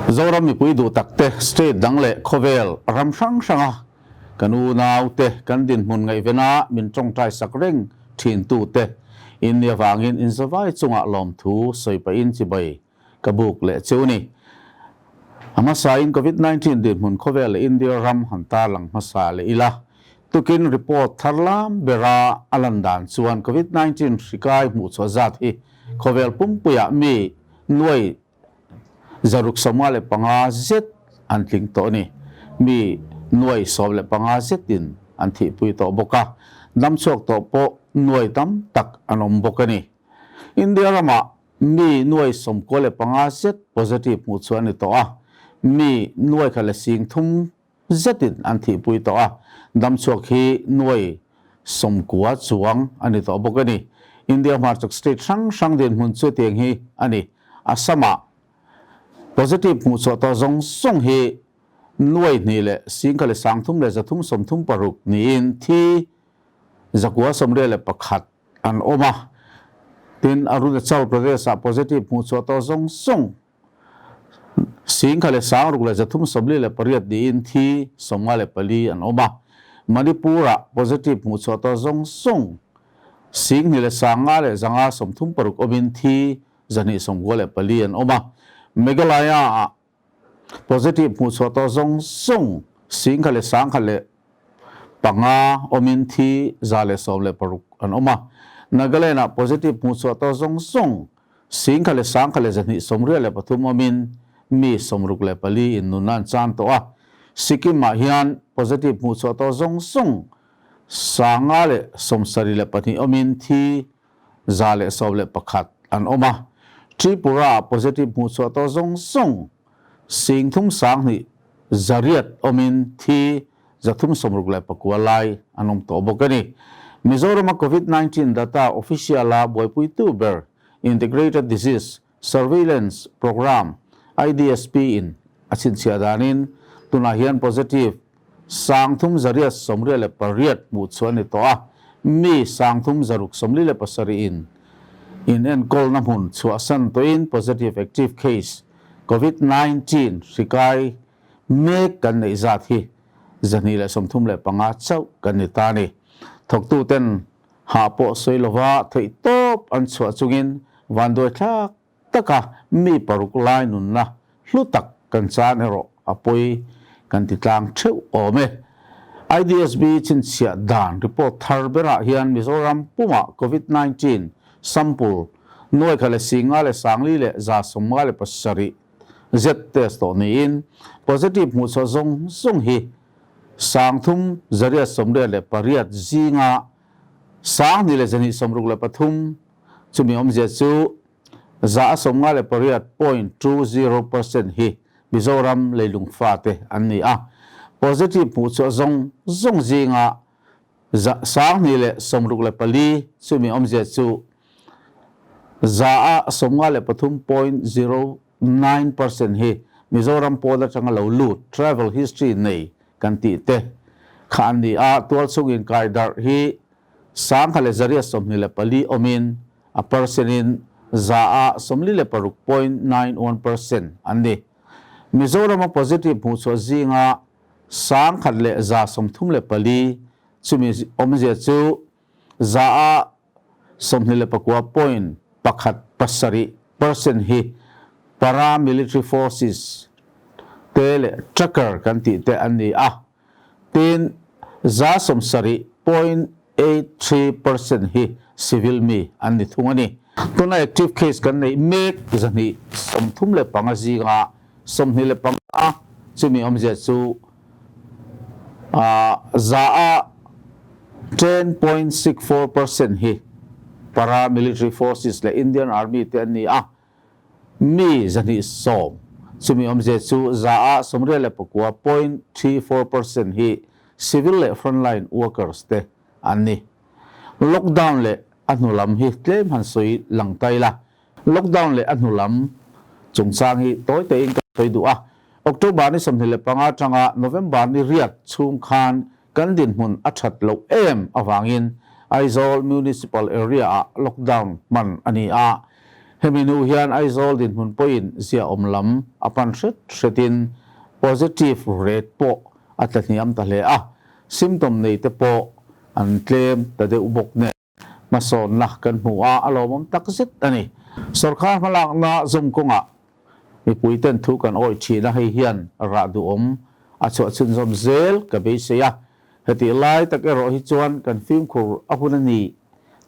Zoram mipui duh takte state dang leh khawvel ram hrang hranga kan unaute kan dinhmun ngaihvena min tawngtai sak reng thintute in nih avangin inzavai chungah lawmthu sawi pahin chibai ka buk leh chu ni. A hmasain Covid 19 dinhmun khawvel leh India ram han tarlang hmasa leh ila. Tukin report thar lam bera a lan dan chuan Covid 19 hri kai hmuhchhuah zat hi khawvel pumpuiah mi nuai 655 zet an tling tawh a ni. Mi nuai 15 zetin an thihpui tawh bawk a, damchhuak tawh pawh nuai tam tak an awm bawk a ni. India ramah Mi nuai 95 zet positive hmuh chu an ni tawh a, mi nuai khat leh sing thum zetin an thihpui tawh a, damchhuak hi nuai 90 chuang a ni tawh bawk a ni. India hmarchhak state hrang hrang dinhmun chu tiang hi a ni. Assam-ah positive hmuh chhuah tawh zawng zawng hi nuai hnih leh sing khat leh sang thum leh zathum 36 niin thi 981 an awm a, tin Arunachal Pradesh-ah positive hmuhchhuah tawh zawng zawng singkhat leh sangruk leh 348 niin thi 54 an awm a, Manipur-ah positive hmuhchhuah tawh zawng zawng 2 leh 5 leh 536 awmin thi 294 an awm a, Meghalaya-ah Positive hmuhchhuah tawh zawng zawng 1,000 leh 1,005 awmin thi 116 an awm a. Nagaland-ah positive hmuhchhuah tawh zawng zawng 1,000 leh 1,283 awmin mi 64 in nunna an chan tawh a. Sikkim-ah hian positive hmuhchhuah tawh zawng zawng 572 awmin thi 111 an awm a, Tripura-ah positive hmuhchhuah tawh zawng zawng 3 sang hnih 800 awmin thi 369 lai an awm tawh bawk a ni. Mizorama Covid 19 data official-a buaipuitu ber Integrated Disease Surveillance Programme, IDSP, in a chhinchhiah danin tunah hian positive 3888 hmuhchhuah a ni tawh a, mi 3647 in in enkawlna hmun chhuahsan tawhin positive active case Covid 19 hri kai mek kan neih zat hi 235 chauh kan ni ta a ni. Thawktuten hah pawh sawi lova theihtawp an chhuah chungin vanduai thlak taka mi paruk lai nunna hlu tak kan chan erawh a pawi kan ti tlang theuh awm e. IDSB chhinchhiah dan report thar berah hian Mizoram pumah Covid 19 sample nuai khat leh singa leh sangli leh 57 zet test tawh niin positive hmuhchhuah zawng zawng hi 3808 zinga 2 leh 263 chumi awmzia chu 58.20% hi Mizoram leilung fate an ni a. Positive hmuhchhuah zawng zawng zinga 2 leh 64 chumi awmzia chu 53.09% hi Mizoram pawn atanga lo lut travel history nei kan tih te kha an ni a, tualchhung inkai darh hi 100 leh 124 awmin a percent in 46.91% an ni. Mizorama positive hmuhchhuah zinga 100 leh 134 chumi awmzia chu 29.17% hi paramilitary forces te leh tracker kan tih te an ni a, tin 70.83% hi civil mi an ni thung a ni. Tuna active case kan neih mek 235 zinga 25 chumi awmzia chu 10.64% hi paramilitary forces leh Indian Army te an ni a, mi 210 chumi awmzia chu 89.34% hi civil leh frontline workers te an ni. Lockdown leh a hnu lam hi tlem han sawi lang ta ila. Lockdown leh a hnu lam chungchang hi tawi tein ka sawi duh a. October ni 25 atanga November ni riat chhung khan kan dinhmun a that loh em avangin Aizawl Municipal Area ah lockdown hman a ni a. Hemi hnu hian Aizawl dinhmun pawhin ziaawm lam a pan hret hretin positive rate pawh a tla hniam ta hle a, symptom nei te pawh an tlem ta deuh bawk nen hmasawnna kan hmu a, a lawmawm tak zet a ni. Sawrkar hmalakna zawm kawngah mipui ten thu kan awih thin a, hei hian rah duhawm a chhuah chhunzawm zel ka beisei a, hetih lai tak erawh hi chuan kan fimkhur a hun a ni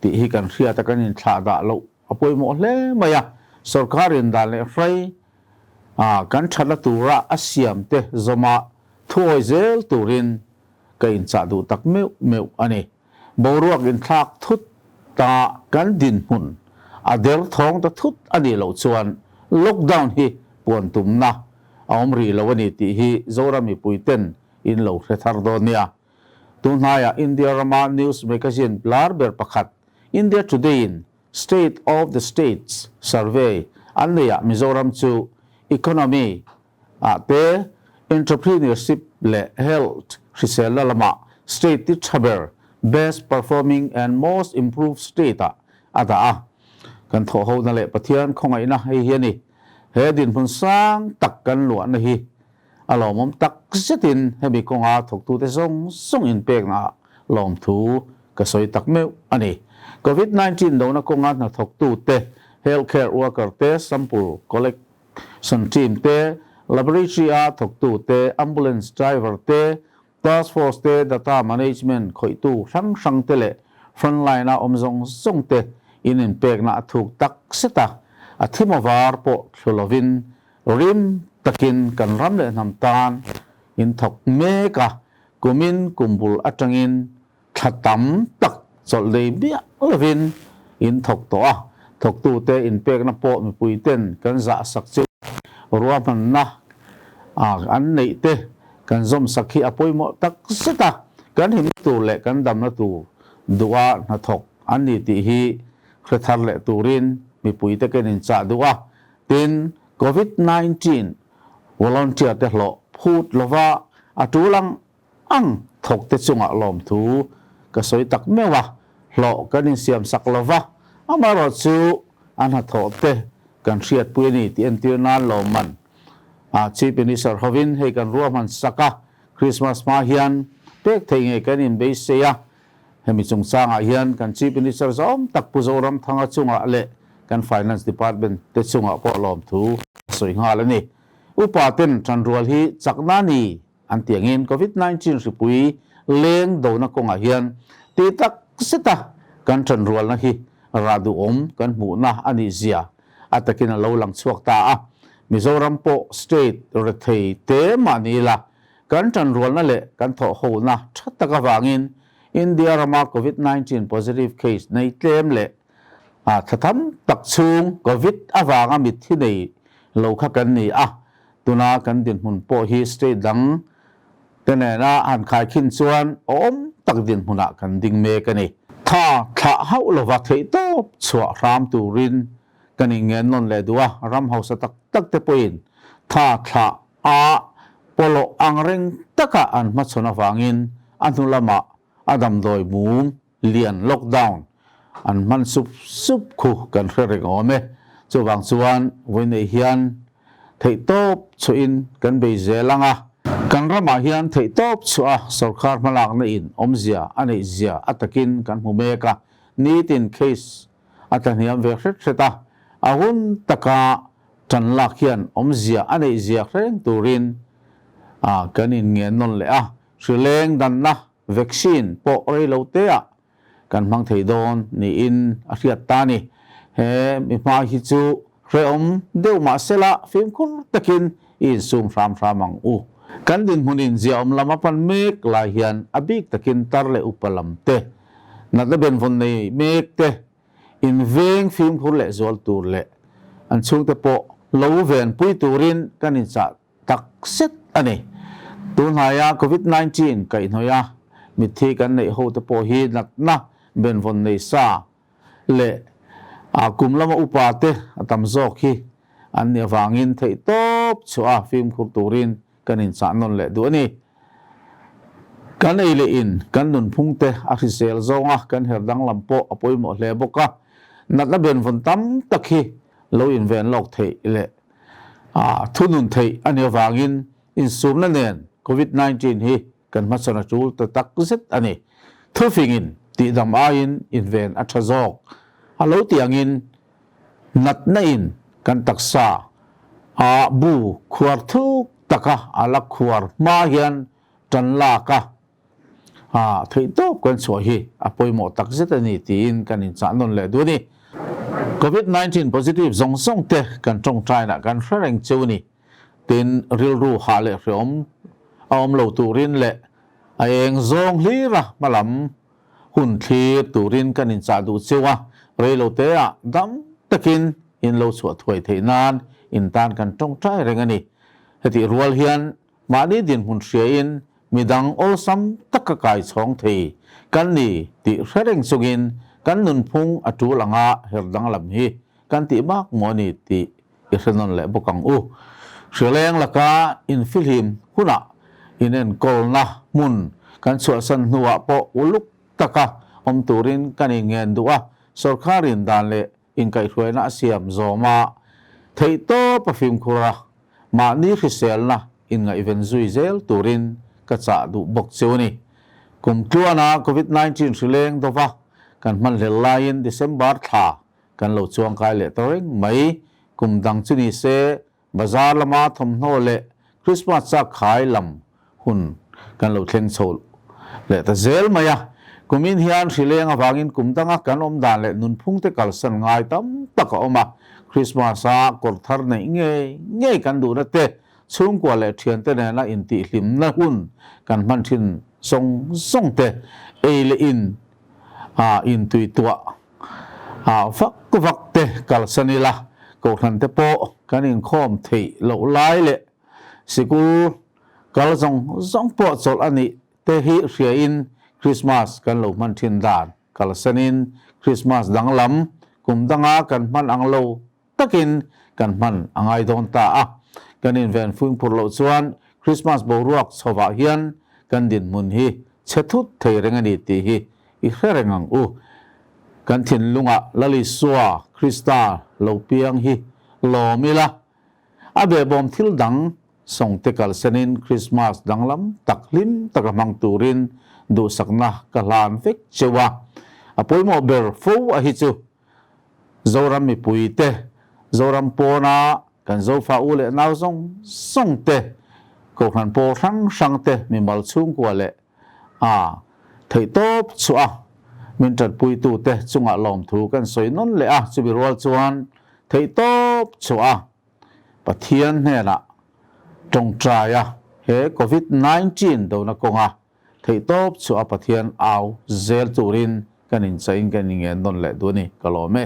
tih hi kan hriat a, kan inthlah dah loh a pawimawh hle mai a, sawrkarin dan leh hrai a kan thatna tura a siam te zawma thuawi zel turin ka inchah duh tak meuh meuh a ni. Boruak inthlak thut ta kan dinhmun a der thawng ta thut a nih loh chuan lockdown hi puan tumna a awm rih lo a ni tih hi Zoram mipui ten in lo hre thar dawn nia. Tunhnaiah India rama news magazine lar ber pakhat India Today-in State of the States survey an neihah Mizoram chu economy ah te, entrepreneurship leh health hriselna lamah state ti tha ber, best performing and most improved state ah a dah a. Kan thawhhona leh Pathian khawngaihna hei hi a ni. He dinhmun sang tak kan luahna hi a lawmawm tak zetin hemi kawnga thawktute zawng zawng inpeknaah lawmthu ka sawi tak meuh a ni. Covid 19 dona kawnga hnathawktute, healthcare worker te, sample collection team te, laboratory-a thawktute, ambulance driver te, task force te, data management khawihtu hrang hrang te leh frontline-a awm zawng zawng te in inpekna a thuk tak zet a, a thim a var pawh thlu lovin Rim takin kan ram leh hnam tan in thawk mek a, kumin kum bul atangin thla tam tak chawlh nei miah lovin in thawk tawh a, thawktute inpekna pawh mipui ten kan zah sak chu ruahmanna an neih te kan zawm sak hi a pawimawh tak zet a, kan himna tur leh kan damna tur duha hnathawk an ni tih hi hre thar leh turin mipuite kan inchah duh a. Tin, Covid 19 volunteer te hlawh phut lova a tul ang ang thawk te chungah lawmthu ka sawi tak meuh a, hlawh kan insiam sak lova, amaherawh chu a hnathawh te kan hriatpui a ni tih entir nan lawmman a Chief Minister hovin hei kan ruahman sak a, Christmas hma hian pek thei ngei kan inbeisei a, Hemi chungchangah hian kan Chief Minister zawm tak Pu Zoramthanga chungah leh kan Finance Department te chungah pawh lawmthu a sawi nghal a ni. Upa ten tanrual hi chakna ni an tih angin Covid 19 hripui leng dona kawngah hian tih tak zeta kan tanrualna hi rah duhawm kan hmuhna a nih zia a takin a lo lang chhuak ta a. Mizoram pawh state rethei te mah ni ila Kan ṭanrualna leh kan thawhhona ṭha tak avangin India rama Covid 19 positive case nei tlem leh thla tam tak chhung Covid avanga mitthi nei lo kha kan ni a, tuna kan dinhmun pawh hi state dang te nena han khaikhin chuan awm tak dinhmunah kan ding mek a ni. Tha thlah hauh lova theihtawp chhuah hram turin kan inngen nawn leh duh a, ram hausa tak tak te pawhin tha thlah a pawlawh ang reng taka an hmachhawn avangin a hnu lamah a damdawi mum lian lockdown an hman sup sup khu kan hre reng awm e. Chuvang chuan vawineih hian theihtawp chhuahin kan bei zel ang a, kan ramah hian theihtawp chhuah a sorkar hmalakna in awmzia a neih zia a takin kan hmu mek a, nitin case a tlahniam ve hret hret a, a hun taka ṭan lak hian awmzia a neih zia hreng turin kan inngen nawn leh a, hrileng danna vaccine pawh rei lo teah kan hmang thei dawn niin a hriat ta a ni. He mi hma hi chu hrehawm deuh mah sela fimkhur takin i insum hram hram ang u. Kan dinhmunin ziaawm lam a pan mek lai hian a bik takin tar leh upa lam te, Natna benvawn nei mek te in veng fimkhur leh zual tur leh an chhungte pawh lo venpui turin kan inchah tak zet a ni. Tunhnaia Covid 19 kaihhnawih a mitthi kan neih hote pawh hi natna benvawn nei sa leh kum lama upa te a tam zawk hi an nih avangin theihtawp chhuah a fimkhur turin kan inchah nawn leh duh a ni. Kan ei leh in kan nunphung te a hrisel zawnga kan her danglam pawh a pawimawh hle bawk a, natna benvawn tam tak hi lo inven lawk theih leh thunun theih a nih avangin insumna nen Covid 19 hi kan hmachhawn a tul ta tak zet a ni. Thufingin tihdam aiin inven a tha zawk a lo tih angin natna in kan taksa a bu khuar thuk taka a la khuar hma hian tan lak a theihtawp kan chhuah hi a pawimawh tak zet a ni tiin kan inchah nawn leh duh a ni. Covid 19 positive zawng zawng te kan tawngtainah kan hre reng cheu a ni. Tin, rilru hah leh hreawm a awm lo turin leh a eng zawng hlira hmalam hun thlir turin kan inchah duh cheu a, reiloteah dam takin in lo chhuah thuai theih nan in tan kan tawngtai reng a ni. Hetih rual hian Mahni dinhmun hriain midang awlsam taka kai chhawng thei kan ni tih hre reng chungin kan nunphung a tul anga her danglam hi kan tih bak maw ni tih i hre nawn leh bawk ang u. Hrileng laka infihlim hunah inenkawlna hmun kan chhuahsan hnuah pawh uluk taka awm turin kan inngen duh a, sawrkharin dan leh Inkaihhruaina a siam zawm a, theihtawp a fimkhur a, mahni hriselna inngaihven zui zel turin ka chah duh bawk cheu a ni. Kum tluana Covid 19 hrileng dova kan hmanhlel laiin December thla kan lo chuangkai leh ta reng mai. Kum dang chu ni se Bazar lama thawmhnaw leh Christmas chak khai lam hun kan lo thleng chho leh ta zel mai a. Kumin hian hrileng avangin kum danga kan awm dan leh nunphung te kalsan ngai tam tak a awm a. Christmas a kawr thar neih ngei ngei kan duhna te, chhungkua leh thiante nena intihhlimna hun kan hman thin zawng zawng te, ei leh in a intuituah a vak vak te kalsan ila, kohhran te pawh kan inkhawm theih loh lai leh sikul kal zawng zawng pawh chawlh a nih te hi hriain Krismas kan lo hman thin dan kalsanin Krismas danglam kum danga kan hman ang lo takin kan hman a ngai dawn ta a. Kan inven fungphur loh chuan Krismas boruak chhovah hian kan dinhmun hi chhe thut thei reng a ni tih hi i hre reng ang u. Kan thinlungah Lal Isua Krista lo piang hi lawm ila, a behbawm thil dang sawngte kalsanin Krismas danglam tak hlim taka hmang turin duhsakna ka hlan vek cheu a. A pawimawh ber fo a hi chu Zoram mipui te, Zoram pawna kan Zofa u leh nau zawng zawng te, Kohhran pawl hrang hrang te mimal chhungkua leh a theihtawp chhuah a min tanpuitu te chungah lawmthu kan sawi nawn leh a, chumi rual chuan theihtawp chhuah a Pathian hnenah tawngtai a he Covid 19 dona kawnga Theihtawp chu a Pathian au zel turin kan inchaiin kan ingen nawn leh duh a ni, ka lawm e.